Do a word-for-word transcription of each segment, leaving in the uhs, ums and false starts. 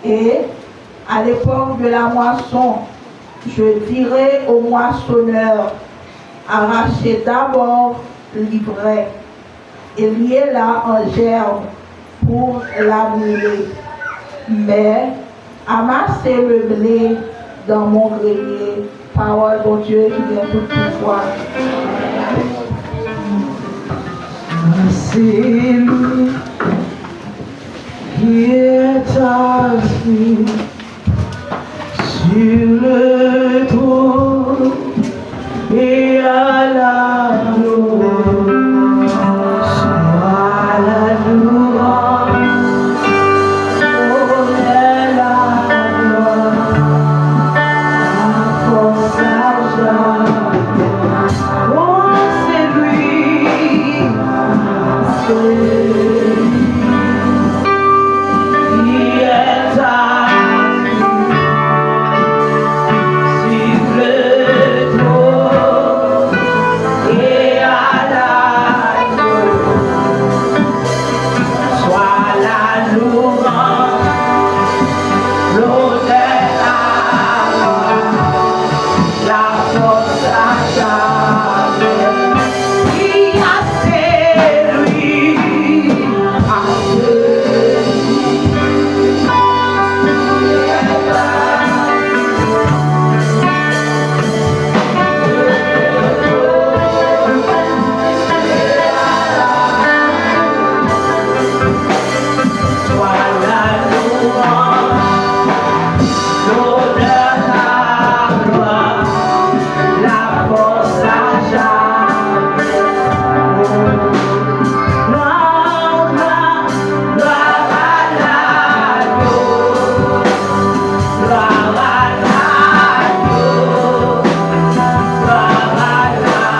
Et à l'époque de la moisson, je dirai aux moissonneurs, arrachez d'abord l'ivraie et liez-la en gerbe pour la brûler. Mais amassez le blé dans mon grenier. Pawòl Bondye ki gen tout pouvwa. C'est lui qui est assis sur le trône et à la louange, soit la louange, l'honneur, la gloire, la force, la joie. Oh, c'est lui, c'est lui qui est assis sur le trône et à la gauche, soit la louange, l'honneur, la gloire, la force, la joie. Oui, à celui, à celui. Soit la louange, l'honneur, la gloire, la force, la joie. Gloire, gloire, gloire à Dieu. Gloire à Dieu. Gloire à Dieu.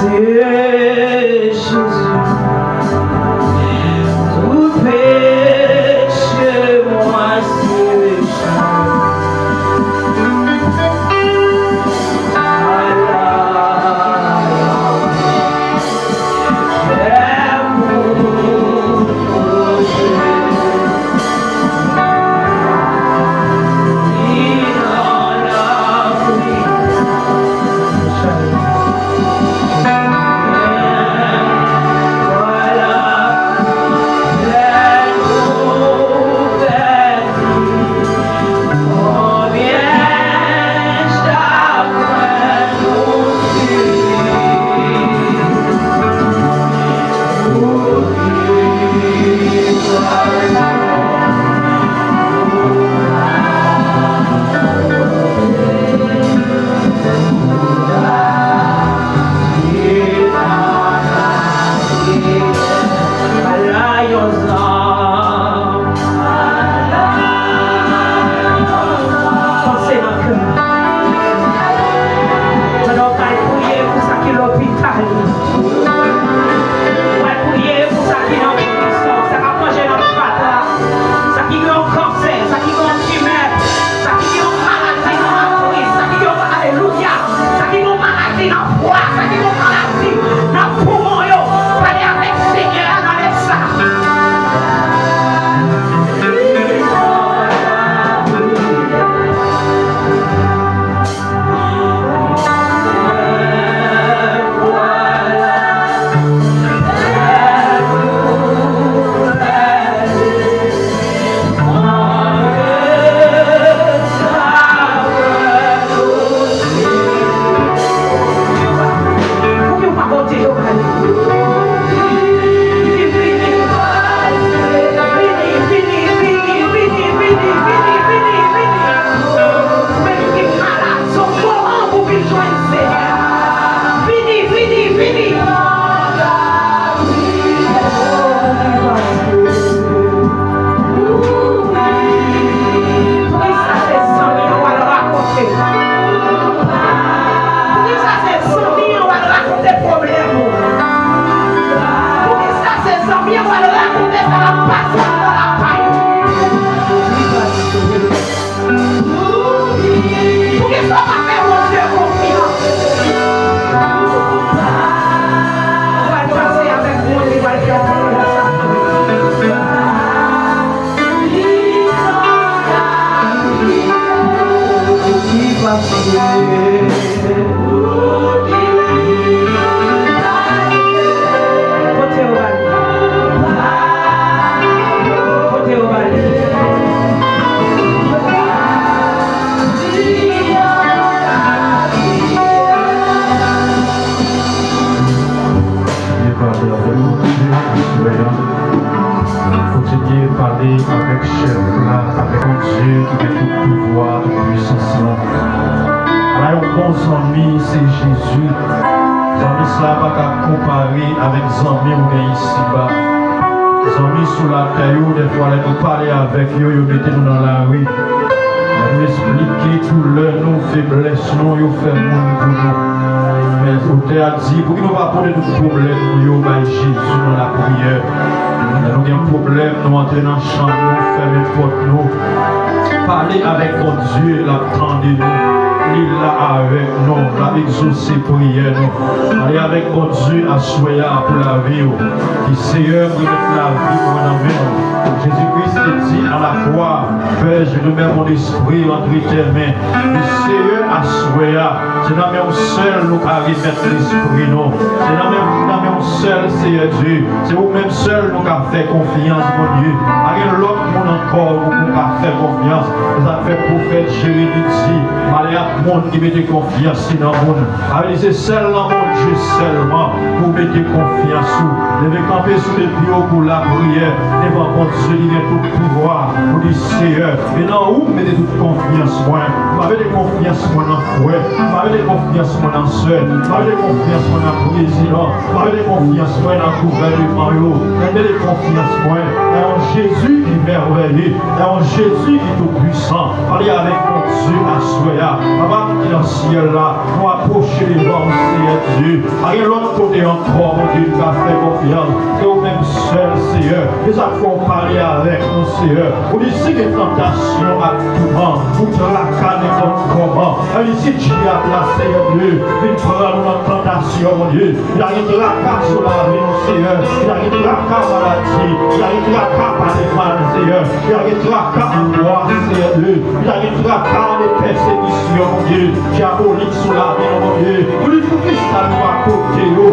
Jésus, tout péché, moi, c'est Jésus. Zanmi se Jezi. Zanmi sa a pa ka konpare avèk zanmi ou gen isiba. Zanmi sou latè yo, dèfwa lè nou pale avèk yo, yo mete nou nan lari. Lè nou esplike doulè nou, feblès nou, yo fè moun pou nou. Men otè a di, pouki nou pa pote tout pwoblèm nou yo bay Jezi nan lapriyè? Lè nou gen pwoblèm, nou antre nan chanm nou, fèmen pòt nou. Pale avèk Bondye, l ap tande nou. Li la avèk nou, l ap egzose priyè nou. Pale avèk Bondye aswè a pou lavi w. Di, Seyè, m remèt lavi mwen nan men w. Jezi Kris te di alafwa, Pè, je remets mon esprit entre tes mains. Di, Seyè, aswè a, se nan men w sèl nou ka remèt lespri nou. Se nan men, nan men w sèl, Seyè Dye. Se ou menm sèl nou ka fè konfyans, Bondye. Pa gen lòt moun ankò nou, nou ka fè konfyans. Se sa k fè pwofèt Jeremi di, malè ak moun ki mete konfyans li nan moun. Sa vle di se sèl nan Bondye sèlman pou w mete konfyans ou. Leve kanpe sou de pye w pou lapriyè devan Bondye ki gen tout pouvwa. Ou di, Seyè, e nan ou m mete tout konfyans mwen. M pa mete konfyans mwen nan frè. M pa mete konfyans mwen nan sè. M pa mete konfyans mwen nan prezidan. M pa mete konfyans mwen nan gouvèneman yo. Mwen mete konfyans mwen nan yon Jezi ki mèvèye, nan yon Jezi ki toupwisan. Pale avèk Bondye aswè a. Papa nou ki nan syèl la, nou apwoche devan w, Seyè Dye. Pa gen lòt kote ankò, Bondye, nou ka fè konfyans ke ou menm sèl, Seyè. Se sa k fè w pale avèk nou, Seyè. Ou di, si gen tantasyon ak toumant, ou traka nenpòt kòman. Sa vle di, si dyab la, Seyè Dye, vin pran nou nan tantasyon, Bondye, ki ta gen traka sou lavi nou, Seyè, ki ta gen traka maladi, ki ta gen traka pale mal, Seyè, ki ta gen traka angwas, Seyè Dye, ki ta gen traka de pèsekisyon, Bondye, dyabolik sou lavi nou, Bondye. Ou di, poukisa nou pa pote yo,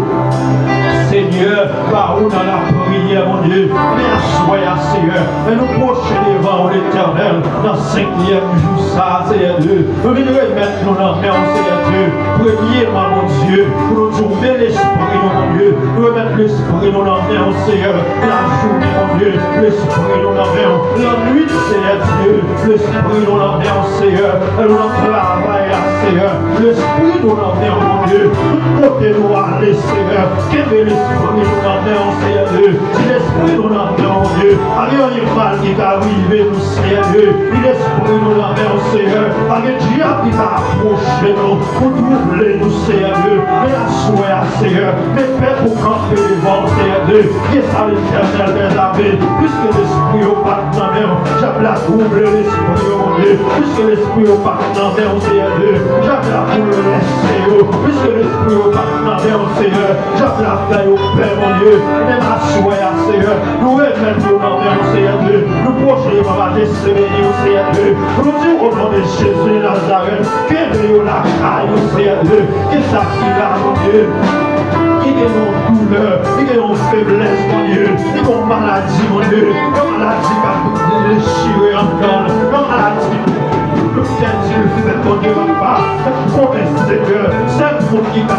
Senyè, ba ou nan lapriyè, Bondye? Men aswè a, Seyè, men nou pwoche devan ou, Letènèl, nan senkyèm jou sa a, Seyè Dye. Nou vin remèt nou nan men w, Seyè Dye. Premyèman, Bondye, pou nou di w men lespri nou, Bondye. Nou remèt lespri nou nan men w, Seyè. Lajounen, Bondye, lespri nou nan men w. Lannwit, Seyè Dye, lespri nou nan men w, Seyè. Lè nou nan travay la, Seyè, lespri nou nan men w, Bondye. Tout kote nou ale, Seyè, kenbe lespri nou nan men w, Seyè Dye. Di lespri nou nan men w, Bondye. Pa gen anyen mal ki ka rive nou, Seyè Dye. Di lespri nou nan men w, Seyè. Pa gen dyab ki ka apwoche nou pou twouble nou, Seyè Dye. Men aswè a, Seyè, men pèp ou kanpe devan w, Seyè Dye. Kisa Letènèl dèzame, piske lespri yo pa t nan men w, dyab la twouble lespri yo, Bondye. Piske lespri yo pa t nan men w, Seyè Dye, dyab la boulvèse yo. Piske lespri yo pa t nan men w, Seyè, dyab la fè yo pè, Bondye. Men aswè a, Seyè, nou remèt yo nan men w, Seyè Dye. Nou pwoche yo, Papa, Jezi beni yo, Seyè Dye. Nou di w, o non de Jezi de Nazarèt, kenbe yo lakay ou, Seyè Dye. Kisa ki la, Bondye, ki gen yon doulè, ki gen yon feblès, Bondye, ki gen yon maladi, Bondye, yon maladi k ap dechire anndan l, yon maladi, doktè di l fèt, Bondye, papa, fè konnen, Senyè, sèl moun ki ka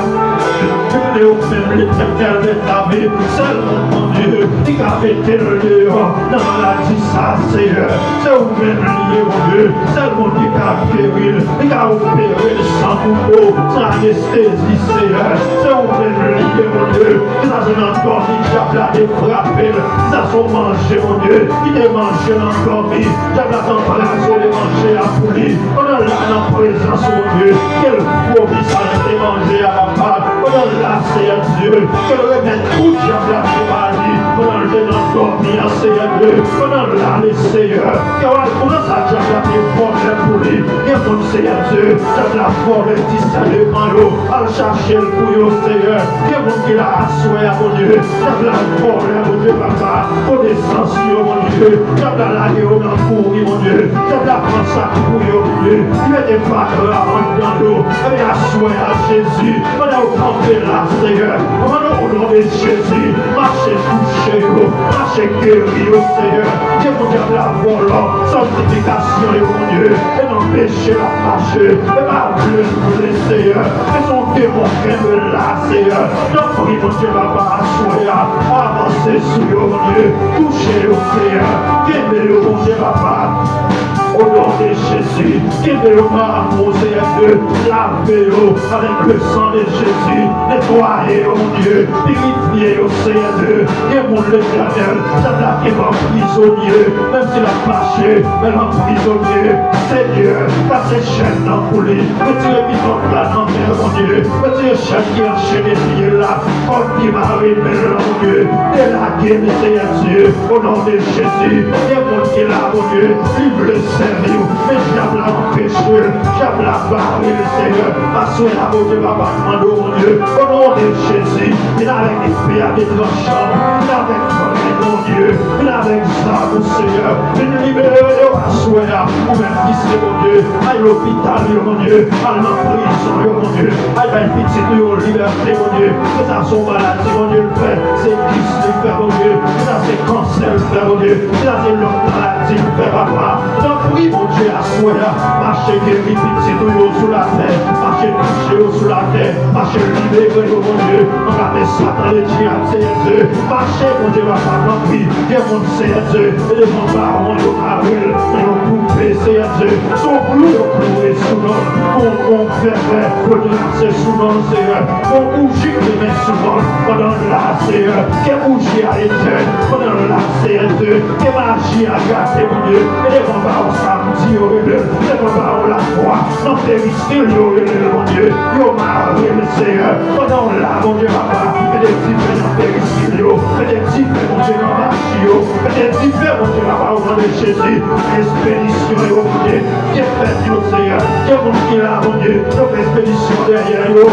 kenbe yo menm, Letènèl dèzame, sèl moun, Bondye, ki ka mete l deyò nan maladi sa, Seyè. Se ou menm li ye, Bondye. Sèl moun ki ka geri l, li ka opere l san kouto, san anestezi, Seyè. Se ou menm li ye, Bondye. Kisa se nan dòmi dyab la te frape l? Kisa se yon manje, Bondye, ki te manje nan dòmi? Dyab la te anpwazone manje a pou li. Pandan l la nan prezans ou, Bondye, ke l vòmi sa l te manje a, papa. Pandan l la, Seyè Dye, ke l remèt kou dyab la te ba li pandan l te nan dòmi an, Seyè Dye. Pandan l la, le Seyè, ke w al pran sa dyab la te vòlè pou li. Gen moun, Seyè Dye, dyab la vòlè disèneman yo, al chache l pou yo, Seyè. Gen moun ki la aswè a, Bondye, dyab la vòlè, Bondye, papa, konesans yo, Bondye. Dyab la lage yo nan kouri, Bondye. Dyab la pran sa k pou yo, Bondye. Li mete fatra anndan yo. Ebyen, aswè a, Jezi, pandan yo kanpe la, Seyè, pandan o non de Jezi, mache touche yo, mache geri yo, Seyè. Gen moun dyab la vòlò, santifikasyon yo, Bondye, e nan peche l ap mache, e pa vle l vle, Seyè. Men se yon demon kenbe la, Seyè. Tanpri, Bondye, papa, aswè a, avanse sou yo, Bondye. Touche yo, Seyè. Kenbe yo, Bondye, papa. O non de Jezi, kenbe yo nan amou, Seyè Dye, lave yo avèk le san de Jezi, netwaye yo, Bondye, pirifye yo, Seyè Dye. Gen moun, Letènèl, dyab la kenbe an prizonye, menm si l ap mache, men l an prizonye. Seyè, kase chèn nan pou li, retire pipòt la nan men l, Bondye, retire chèn ki anchene pye l la, kòd ki mare men l lan, Bondye, delage l, Seyè Dye. O non de Jezi, gen moun ki la, Bondye, li vle sèvi w, men dyab la anpeche l, dyab la bare l, Seyè. Aswè a, Bondye, papa, mande w, Bondye, o non de Jezi, vin avèk epe a de tranchan, vin avèk grenn, Bondye, vin avèk zam ou, Seyè, vin libere yo aswè a, ou menm ki se Bondye, al lopital yo, Bondye, al nan prizon yo, Bondye, al bay pitit ou yo libète, Bondye. Se sa se yon maladi, Bondye, l fè, se kis li fè, Bondye, se sa se kansè l fè, Bondye, se sa se lòt maladi l fè, papa. Tanpri, Bondye, aswè a, mache geri pitit ou yo sou latè, mache touche yo sou latè, mache libere yo, Bondye, anba men Satan ledyab, Seyè Dye. Mache, Bondye, papa, tanpri, gen moun, Seyè Dye, e devan bawon yo mare l nan yon poupe, Seyè Dye. Se yon klou yo kloure sou non l, yon, yon vèvè yo trase sou non l, Seyè. Yon bouji limen sou non l pandan l la, Seyè. Ke bouji a etèn pandan l la, Seyè Dye. Ke maji a gate, Bondye. E devan bawon samdi yo rele l, devan bawon lakwa, nan periskil yo rele l, Bondye. Yo mare l, Seyè. Pandan w la, Bondye papa, mete dife nan periskil yo, mete dife, Bondye, nan maji yo, mete dife, Bondye papa, o non de Jezi, espedisyon yo, Bondye, ke fèt yo, Seyè, ke moun ki la, Bondye, yo fè espedisyon dèyè yo,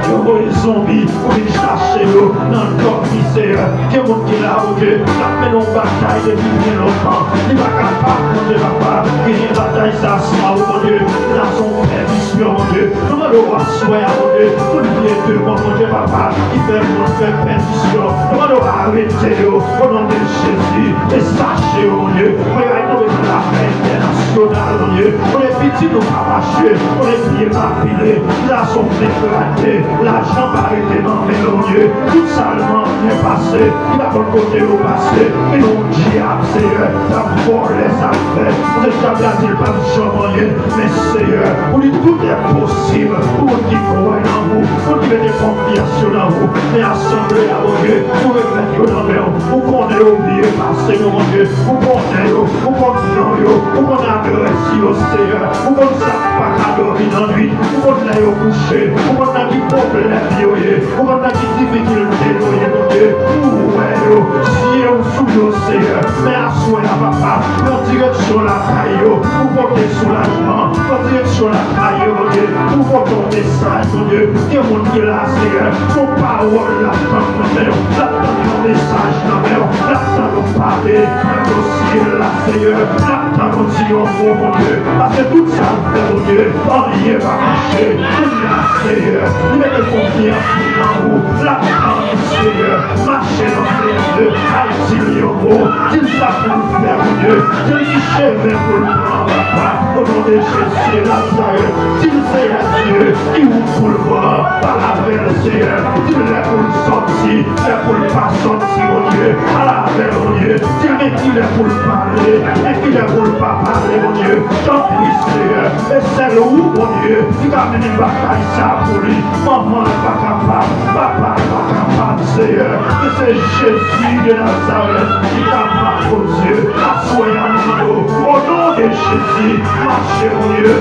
yo voye zonbi pou vin chache yo nan dòmi, Seyè. Gen moun ki la, Bondye, k ap mennen yon batay depi byen lontan. Li pa kapab, Bondye papa, genyen batay sa san ou, Bondye. Sa se yon pèdisyon, Bondye. Nou mande w aswè a, Bondye, tout vye demon, Bondye papa, ki fè moun fè pèdisyon. Nou mande w arete yo, o non de Jezi, e chache yo, Bondye. Mwen ay tonbe nan lafè entènasyonal, Bondye. Kote pitit ou pa mache, kote pye pa pile. Sa se yon degrade. Lajan pa rete nan men l, Bondye. Tout sa l manyen pase, li pa konn kote yo pase. Men yon dyab, Seyè, k ap vòlè sa l fè. Paske dyab la di l p ap janm anyen. Men, Seyè, ou di tout est possible pou moun ki kwè nan ou, moun ki mete konfyans yo nan ou. Men asanble a, Bondye, ou remèt yo nan men w. Ou konnen yo byen pase nou, Bondye. Ou konnen yo, ou konn non yo, ou konn adrès yo, Seyè. Ou konn sa k pa ka dòmi nan nwit. Ou konn lè yo kouche. Ou konn nan ki pwoblèm yo ye. Ou konn nan ki difikilte yo ye, Bondye. Ou wè yo. Zye w sou yo, Seyè. Men aswè a, papa, pran direksyon lakay yo. Pou pote soulajman. Pran direksyon lakay yo, Bondye. Pou pote yon mesaj, Bondye. Gen moun ki la, Seyè. Yon pawòl l ap tann nan men w. L ap tann yon mesaj nan men w. L ap tann yon pale nan dosye l la, Seyè. L ap tann yon di yon mo, Bondye. Paske tout sa l fè, Bondye, anyen pa mache. Kounye a, Seyè, li mete konfyans li nan ou. L ap tann, Seyè. Mache nan Seyè Dye. Al di l yon mo. Di l sa pou l fè, Bondye. Di l ki chemen pou l pran, papa. O non de Jezi de Nazarèt. Di l, Seyè Dye, ki wout pou l pran. Pale avè l, Seyè. Di l lè pou l sòti, lè pou l pa sòti, Bondye. Pale avè l, Bondye. Di l men kilè pou l pale, men kilè pou l pa pale, Bondye. Tanpri, Seyè. E sèl ou, Bondye, ki ka mennen batay sa pou li. Manman l pa kapab, papa l pa kapab, Seyè. Men se Jezi de Nazarèt ki kapab, Bondye. Aswè a, nou mande w, o non de Jezi, mache, Bondye.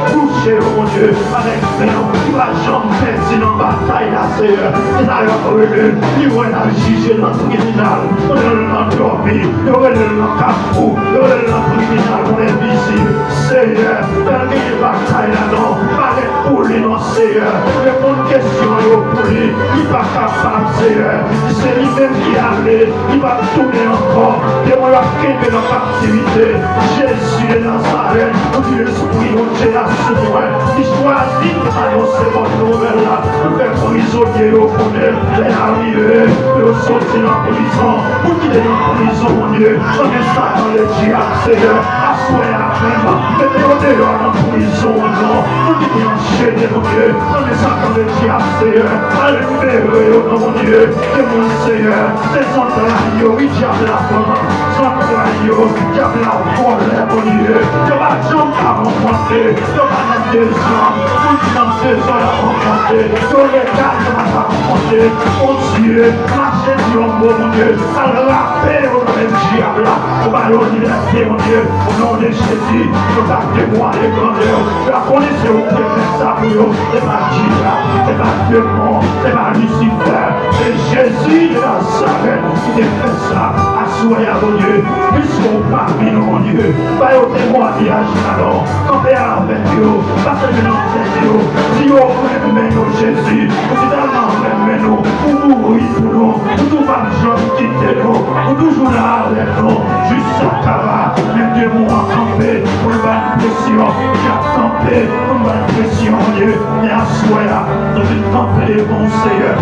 Touche yo, Bondye, avèk men w ki pa janm pèdi nan batay la, Seyè. Se sa y ap rele l. Li wè l al jije nan tribinal pandan l nan dòmi. Yo rele l nan kafou. Yo rele l nan tribinal pou envizib. Seyè, fè l genyen batay la non. Parèt pou li non, Seyè. Reponn kesyon yo pou li. Li pa kapab, Seyè. Se li menm ki ale. Li p ap tounen ankò. Demon yo ap kenbe nan kaptivite. Jezi de Nazarèt, ou di lespri Bondye a sou mwen. Li chwazi m pou anonse bòn nouvèl la, pou fè prizonye yo konnen lè a rive pou yo soti nan prizon. Moun ki te nan prizon, Bondye, nan men Satan ledyab, Seyè, aswè a menm, mete yo deyò nan prizon an non. Moun ki te anchene, Bondye, nan men Satan ledyab, Seyè, al libere yo non, Bondye. Gen moun, Seyè, se zantray yo, wi, dyab la pran. Zantray yo, dyab la vòlè, Bondye. Yo pa janm ka rankontre, yo pa nan dezòd. Moun ki nan dezòd ap rankontre. Yo legal, yo pa ka rankontre. Bondye, mache di yon mo, Bondye. Al rape yo nan men dyab la. Ou ba yo libète, Bondye. O non de Jezi, yo ta temwaye grandè w. Yo a konnen se ou ki te fè sa pou yo. Se pa dyab, se pa demon, se pa Lisifè. Se Jezi de Nazarèt ki te fè sa. Aswè a, Bondye, piske w pami nou, Bondye, ba yo temwayaj la non. Kanpe avèk yo, pase men nan tèt yo, di yo ou renmen yo, Jezi. Ou si tèlman renmen nou, ou mouri pou nou, ou tou p ap janm kite nou, ou toujou la avèk nou, jis sa kaba, men demon an kanpe pou l ba n presyon, y ap kanpe pou l ba n presyon, Bondye. Men aswè a, nou vin kanpe devan w, Seyè,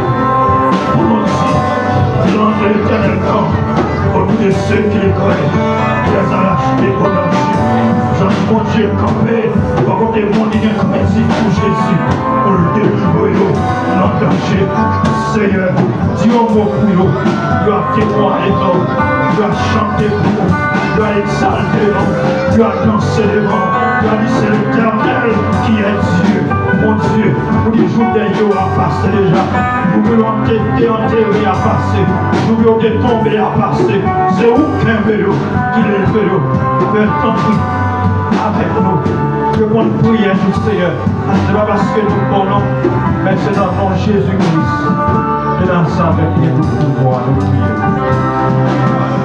pou nou di, L'ange de l'Éternel campe autour de ceux qui le craignent, qui les arrache au danger. Jan Bondye kanpe bò kote moun ki gen krentif pou Jezi, pou l delivre yo nan danje. Seyè, di yon mo pou yo. Yo ap temwaye non w. Yo ap chante pou ou. Yo ap egzalte non w. Yo ap danse devan w. Yo ap di, c'est l'Éternel qui est Dieu. Bondye, ou di jou dèy yo a pase deja. Jou pou yo te, te antere a pase. Jou pou yo te tonbe a pase. Se ou k kenbe yo, ki leve yo. Pè, tanpri, avèk nou. Reponn priyè nou, Seyè. Se pa paske nou bon non, men se nan non Jezi Kris de Nazarèt ki gen tout pouvwa nou priye.